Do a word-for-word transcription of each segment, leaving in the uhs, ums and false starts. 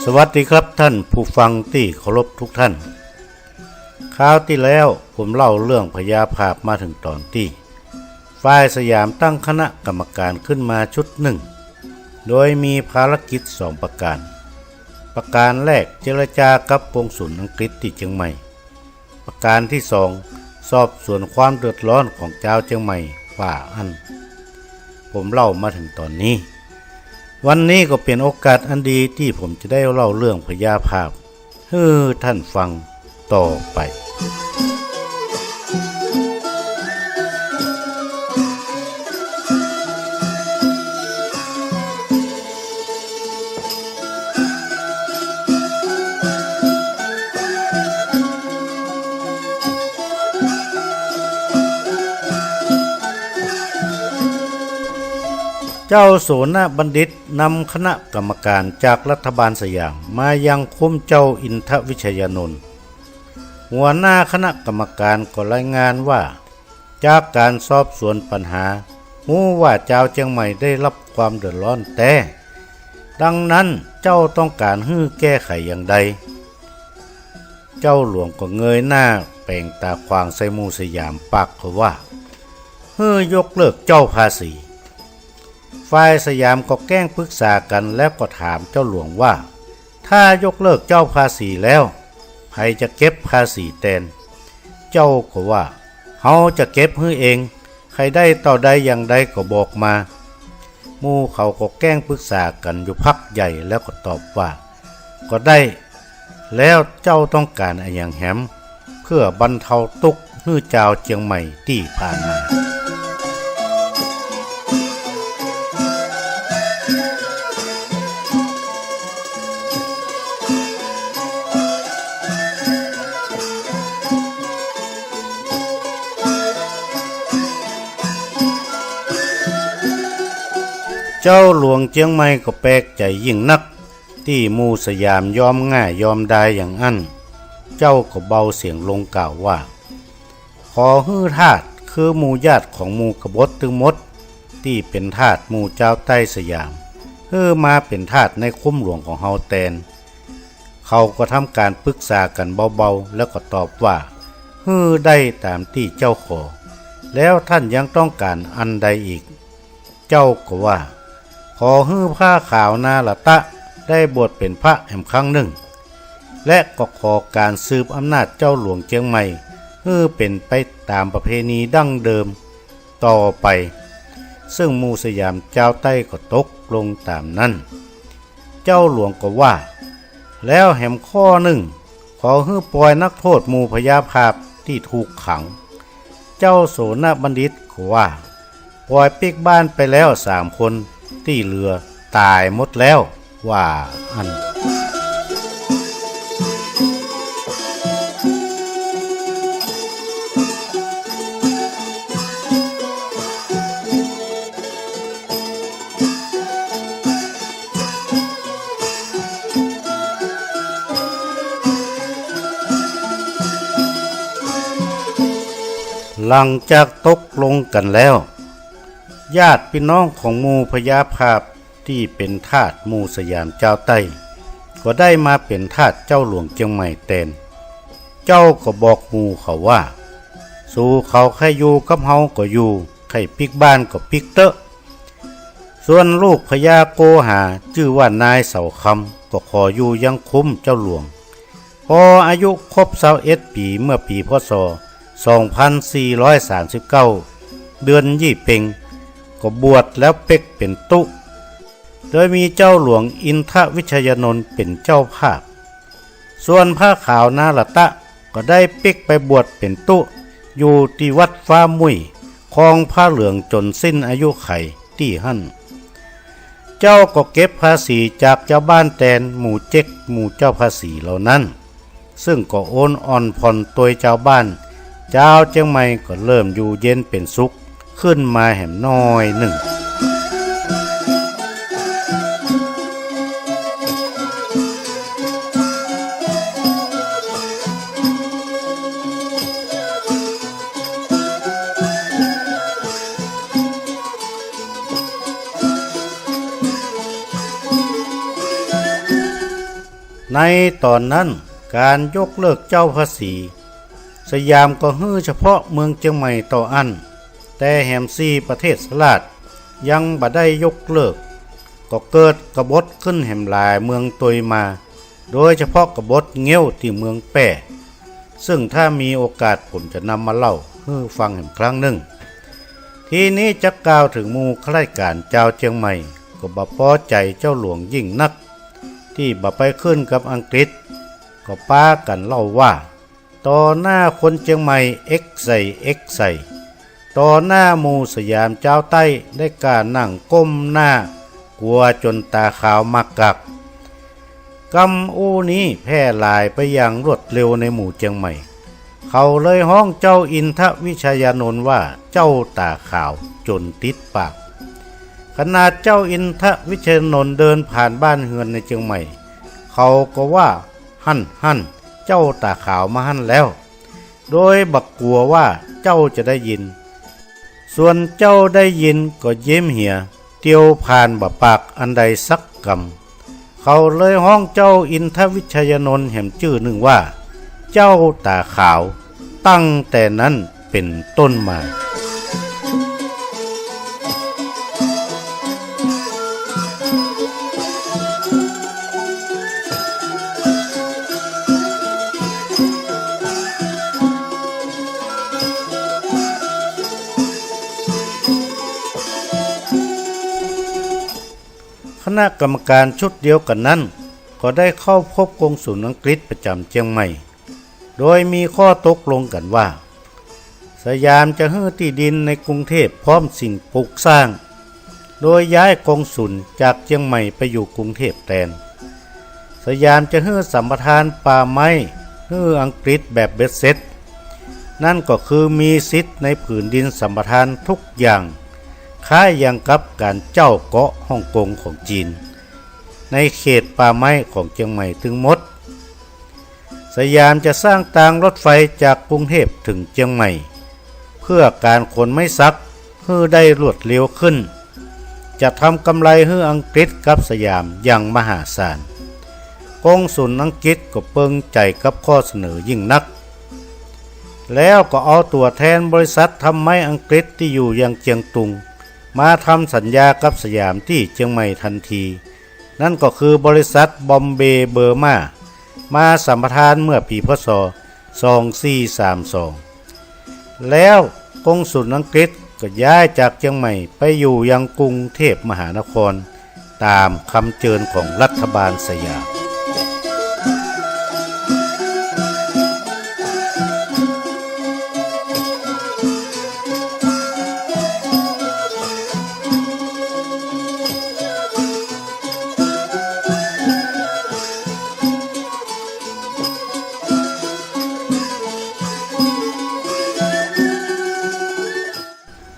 สวัสดีครับท่านผู้ฟังตี้เคารพทุกท่าน คราวตี้แล้วผมเล่าเรื่องพญาผาบมาเถิงต๋อนตี้ฝ่ายสยามตั้งคณะกรรมการขึ้นมาชุดนึ่ง โดยมีภารกิจสองประก๋าน ประก๋านแรกเจรจากับกงสุลอังกฤษตี้เจียงใหม่ ประก๋านตี้สองสอบสวนความเดือดร้อนของจาวเจียงใหม่ว่าอั้น ผมเล่ามาเถิงต๋อนนี้ วันนี้ก็เป๋นโอกาสอันดีตี้ผมจะได้เล่าเรื่องพญาผาบหื้อท่านฟังต่อไป เจ้าโสณบัณฑิตนำคณะกรรมการจากรัฐบาลสยามมายังคุ้มเจ้าอินทวิชยานนท์ หัวหน้าคณะกรรมการก็รายงานว่า จากก๋านสอบสวนปัญหา ฮู้ว่าจาวเจียงใหม่ได้รับความเดือดร้อนแต๊ ดังนั้นเจ้าต้องก๋านหื้อแก้ไขอย่างใด เจ้าหลวงก็เงยหน้าแป๋งต๋าขวางใส่หมู่สยามปากก็ว่า หื้อยกเลิกเจ้าภาษี ฝ่ายสยามก็แกล้งปรึกษากั๋นแล้วก็ถามเจ้าหลวงว่า ถ้ายกเลิกเจ้าภาษีแล้ว ใผจะเก็บภาษีแตน เจ้าก็ว่า เฮาจะเก็บหื้อเอง ใค่ได้เต้าใดอย่างใดก็บอกมา หมู่เขาก็แกล้งปรึกษากั๋นอยู่พักใหญ่แล้วก็ตอบว่า ก็ได้ แล้วเจ้าต้องก๋านอะหยังแหม เพื่อบรรเทาตุ๊กข์หื้อจาวเจียงใหม่ตี้ผ่านมา เจ้าหลวงเจียงใหม่ก็แปลกใจ๋ยิ่งนัก ตี้หมู่สยามยอมง่ายยอมดายอย่างอั้น เจ้าก็เบาเสียงลงกล่าวว่า ขอหื้อทาสคือหมู่ญาติของหมู่กบฏตึงหมด ตี้เป๋นทาสหมู่จาวใต้สยาม หื้อมาเป๋นทาสในคุ้มหลวงของเฮาแตน เขาก็ทำก๋านปรึกษากั๋นเบาๆ แล้วก็ตอบว่า หื้อได้ต๋ามตี้เจ้าขอ แล้วท่านยังต้องก๋านอันใดอีก เจ้าก็ว่า ขอหื้อผ้าขาวนาระตะได้บวชเป๋นพระแหมครั้งนึ่ง และก็ขอก๋านสืบอำนาจเจ้าหลวงเจียงใหม่ หื้อเป๋นไปต๋ามประเพณีดั้งเดิมต่อไป ซึ่งหมู่สยามจาวใต้ก็ตกลงต๋ามนั้น เจ้าหลวงก็ว่า แล้วแหมข้อนึ่ง ขอหื้อป่อยนักโต้ษหมู่พญาผาบตี้ถูกขัง เจ้าโสณบัณฑิตก็ว่า ป่อยปิ๊กบ้านไปแล้วสามคน ตี้เหลือต๋ายหมดแล้ว ว่าอั้น หลังจากตกลงกั๋นแล้ว ญาติปี้น้องของหมู่พญาผาบตี้เป๋นทาสหมู่สยามจาวใต้ ก็ได้มาเป๋นทาสเจ้าหลวงเจียงใหม่แตน เจ้าก็บอกหมู่เขาว่า สูเขาใค่อยู่กับเฮาก็อยู่ ใค่ปิ๊กบ้านก็ปิ๊กเต๊อะ ส่วนลูกพญาโกหาจื้อว่านายเสาคำ ก็ขออยู่ยังคุ้มเจ้าหลวง ปออายุครบซาวเอ็ดปี๋เมื่อปี๋ พ.ศ. สองพันสี่ร้อยสามสิบเก้า เดือนยี่เป็ง ก็บวชแล้วเป๊กเป๋นตุ๊ โดยมีเจ้าหลวงอินทวิชยานนท์เป๋นเจ้าภาพ ส่วนผ้าขาวนาระตะก็ได้ปิ๊กไปบวชเป๋นตุ๊อยู่ตี้วัดฟ้ามุ่ย ครองผ้าเหลืองจ๋นสิ้นอายุขัยตี้หั้น เจ้าก็เก็บภาษีจากจาวบ้านแตน หมู่เจ๊กหมู่เจ้าภาษีเหล่านั้น ซึ่งก็โอนอ่อนผ่อนตวยจาวบ้าน จาวเจียงใหม่ก็เริ่มอยู่เย็นเป๋นสุขขึ้นมาแหมน้อยนึ่ง ห ในต๋อนนั้นก๋านยกเลิกเจ้าภาษี สยามก็หื้อเฉพาะเมืองเจียงใหม่เต้าอั้น แต่แหมสี่ประเทศราชยังบ่ได้ยกเลิก ก็เกิดกบฏขึ้นแหมหลายเมืองตวยมา โดยเฉพาะกบฏเงี้ยวตี้เมืองแป้ ซึ่งถ้ามีโอกาสผมจะนำมาเล่าหื้อฟังแหมครั้งนึ่ง ทีนี้จะกล่าวเถิงหมู่ข้าราชก๋านจาวเจียงใหม่ ก็บ่ปอใจ๋เจ้าหลวงยิ่งนัก ตี้บ่ไปขึ้นกับอังกฤษ ก็ปากั๋นเล่าว่า ต่อหน้าคนเจียงใหม่เอ็กใส่เอ็กใส่ ต่อหน้าหมู่สยามจาวใต้ได้ก้านั่งก้มหน้า กั๋วจ๋นต๋าขาวมากกัก กำอู้นี้แพร่หลายไปอย่างรวดเร็วในหมู่เจียงใหม่ เขาเลยฮ้องเจ้าอินทวิชยานนท์ว่าเจ้าต๋าขาวจ๋นติดปาก ขนาดเจ้าอินทวิชยานนท์เดินผ่านบ้านเฮือนในเจียงใหม่ เขาก็ว่า หั้นหั้น เจ้าต๋าขาวมาหั้นแล้ว โดยบ่กั๋วว่าเจ้าจะได้ยิน ส่วนเจ้าได้ยินก็ยิ้มเหีย เตียวผ่านบ่ปากอันใดสักกำ เขาเลยฮ้องเจ้าอินทวิชยานนท์แหมจื้อนึ่งว่า เจ้าต๋าขาว ตั้งแต่นั้นเป๋นต้นมา คณะกรรมการชุดเดียวกั๋นนั้น ก็ได้เข้าพบกงสุลอังกฤษประจ๋ำเจียงใหม่ โดยมีข้อตกลงกั๋นว่า สยามจะหื้อตี้ดินในกรุงเทพพร้อมสิ่งปลูกสร้าง โดยย้ายกงสุลจากเจียงใหม่ไปอยู่กรุงเทพแตน สยามจะหื้อสัมปทานป่าไม้หื้ออังกฤษแบบเบ็ดเสร็จ นั่นก็คือมีสิทธิ์ในผืนดินสัมปทานทุกอย่าง คล้ายอย่างกับก๋านเจ้าเกาะฮ่องกงของจีน ในเขตป่าไม้ของเจียงใหม่ตึงหมด สยามจะสร้างตางรถไฟจากกรุงเทพเถิงเจียงใหม่ เพื่อก๋านขนไม้สักหื้อได้รวดเร็วขึ้น จะทำกำไรหื้ออังกฤษกับสยามอย่างมหาศาล กงสุลอังกฤษก็เปิงใจ๋กับข้อเสนอยิ่งนัก แล้วก็เอาตั๋วแทนบริษัททำไม้อังกฤษตี้อยู่ยังเจียงตุง มาทำสัญญากับสยามตี้เจียงใหม่ทันที นั่นก็คือบริษัทบอมเบย์เบอร์มา มาสัมปทานเมื่อปี๋ พ.ศ. สองสี่สามสอง แล้วกงสุลอังกฤษก็ย้ายจากเจียงใหม่ไปอยู่ยังกรุงเทพมหานคร ต๋ามกำเจิญของรัฐบาลสยาม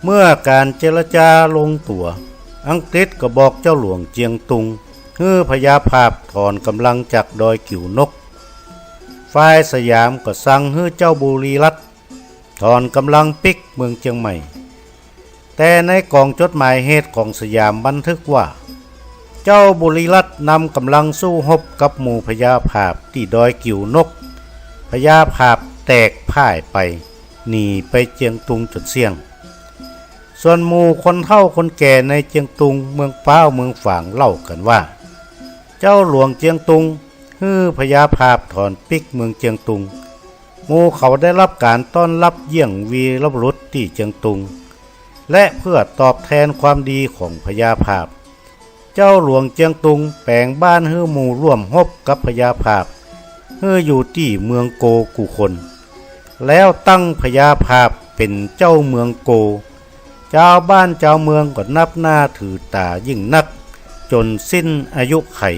เมื่อก๋านเจรจาลงตั๋ว อังกฤษก็บอกเจ้าหลวงเจียงตุง หื้อพญาผาบถอนก๋ำลังจากดอยกิ่วนก ฝ่ายสยามก็สั่งหื้อเจ้าบุรีรัตน์ ถอนก๋ำลังปิ๊กเมืองเจียงใหม่ แต่ในก๋องจดหมายเหตุของสยามบันทึกว่า เจ้าบุรีรัตน์นำก๋ำลังสู้ฮบกับหมู่พญาผาบตี้ดอยกิ่วนก พญาผาบแตกพ่ายไป หนีไปเจียงตุงจ๋นเสี้ยง ส่วนหมู่คนเฒ่าคนแก่ในเจียงตุง เมืองพร้าว เมืองฝางเล่ากั๋นว่า เจ้าหลวงเจียงตุงหื้อพญาผาบถอนปิ๊กเมืองเจียงตุง หมู่เขาได้ฮับก๋านต้อนฮับเยี่ยงวีรบุรุษตี้เจียงตุง และเพื่อตอบแทนความดีของพญาผาบ เจ้าหลวงเจียงตุงแป๋งบ้านหื้อหมู่ร่วมฮบกับพญาผาบ หื้ออยู่ตี้เมืองโกกู้คน แล้วตั้งพญาผาบเป๋นเจ้าเมืองโก จาวบ้านจาวเมืองก็นับหน้าถือต๋ายิ่งนัก จ๋นสิ้นอายุขัย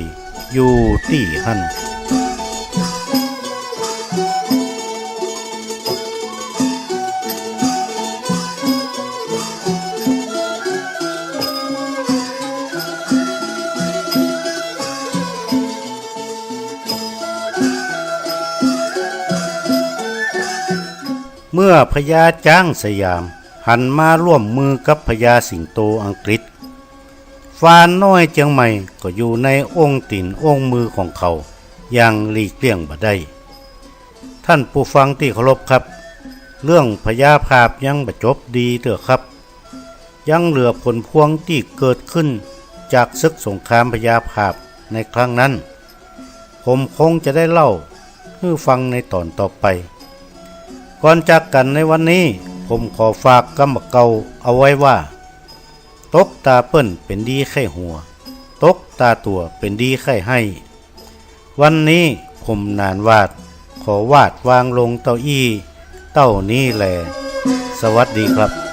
อยู่ตี้หั้น เมื่อพญาจ๊างสยามหันมาร่วมมือกับพญาสิงโตอังกฤษ ฟานน้อยเจียงใหม่ก็อยู่ในอ้งตี๋นอ้งมือของเขา อย่างหลีกเลี่ยงบ่ได้ ท่านผู้ฟังตี้เคารพครับ เรื่องพญาผาบยังบ่จบดีเตื้อครับ ยังเหลือผลพวงตี้เกิดขึ้นจากศึกสงครามพญาผาบในครั้งนั้น ผมคงจะได้เล่าหื้อฟังในต๋อนต่อไป ก่อนจากกั๋นในวันนี้ ผมขอฝากกำบ่าเก่าเอาไว้ว่า ตกต๋าเปิ้นเป๋นดีใค่หัว ตกต๋าตั๋วเป๋นดีใค่ไห้ วันนี้ผมหนานหวาด ขอวาดวางลงเต้าอี้ เต้านี้แล สวัสดีครับ